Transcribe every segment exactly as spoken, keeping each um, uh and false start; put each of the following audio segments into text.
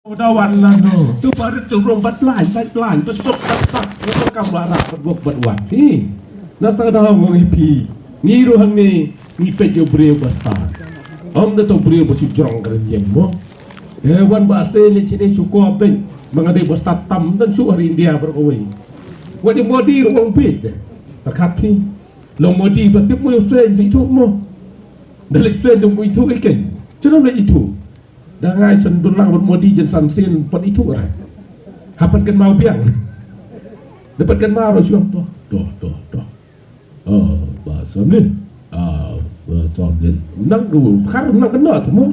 Da wan na no. Tu parit tu rong bat lai, bat lai, besok bat sak. Besok kam lara bat bok bat wan. Hi. Na ta da ngong hi phi. Ngi ruh hangne ngi peit ïa u briew ba stad. Ym da to briew ba shu jrong kren ïeng mo. Eh, wan ba se ne chine shu ko peit. Manga dei ba stad tam dan shu hari India bar kawei. Wat i Modi ruh ong peit. Ta khat phi. Long Modi ba tip mo ïa sen si tu mo. Da lek sen tu mo itu iken. Chino lek itu. Da ngai shen dun lang bad Modi jen san sien pat itu ra. Hapan kan mau biang. Dapat kan mau shuang toh, toh, toh, toh. Oh, ba Somlin. Ah, ba Somlin. Nang du, khar nang kena tu mo.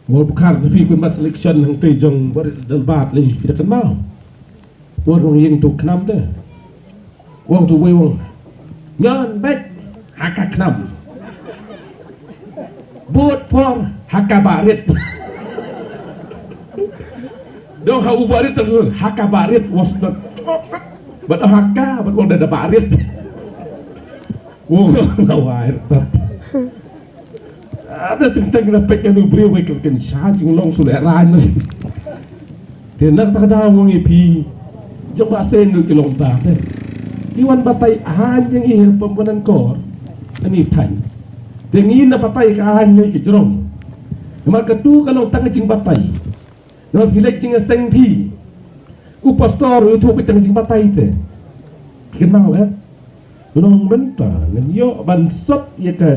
Mo bukhar tapi kun mas election nang te jong barit dalbat ni kita kan mau. Wong rong ïing tu khnam te. Wong tu wei wong. Ngan bek haka khnam. Vote for haka barit. Dong ha u barit terus haka barit was not. Bat haka bat wong da barit. Wong da wai. Ada tentang kena pek anu briew wei ken sha jinglong su leh ran. Te nak tak da wong i phi. Jong ba sen nu ki long ta te. Ki wan batai han jeng i hil pembenan kor. Ani than. Te ngi na batai ka han ni ki jrong. Mar ka tu ka long tang jing batai. Nop hi lek jingïaseng phi. U pastor u thuh beit tang jingbatai te. Phi kynmaw eh. Long mynta ngan ïoh ban sot ïa ka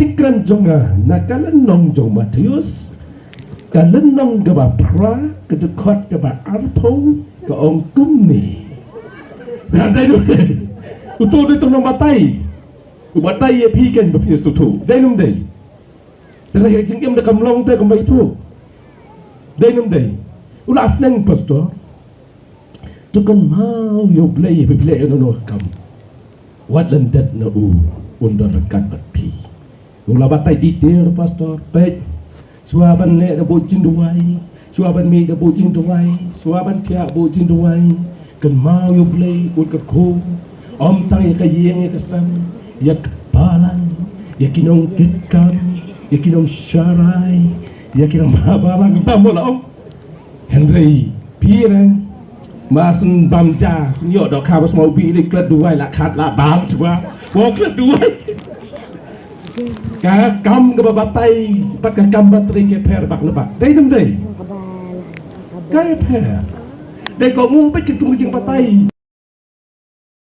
jingkren jong nga na ka lynnong jong Mathaios. Ka lynnong kaba phra, ka dkhot kaba arphew, ka ong kumne. Nga dei lu. Uto dei tang nongbatai. U batai ïa phi kan ba phi suthu. Dei num dei. Te leh jingim da kam long te kam bai tu. Dei num dei. U la sneng pastor. Tu kan mau ïa u Blei ïa u Blei ïa u no kam. Wat lyndet na u un don ryngkat bad phi. U la batai detail pastor. Peit. Shuwa ban leh da buh jingduwai. Shuwa ban mih da buh jingduwai. Shuwa ban thiah buh jingduwai. Kynmaw ïa u Blei ut ka khun. Ym tang ïa ka ïing ïa ka sem, ïa ka balang, ïa ki nongkitkam, ïa ki nongsharai, ïa ki nongbalang, tam mo la ong. Hynrei phi re, ma syn bam ja, syn ïoh dohkha ba smaw bih lei klet duwai la khat la bam shuwa. Mo klet duwai. Ka kam kaba batai bad ka kam ba trei ka pher bak na bak. Dei num dei? Ka pher. Dei ko ngu bad ki tu jingbatai.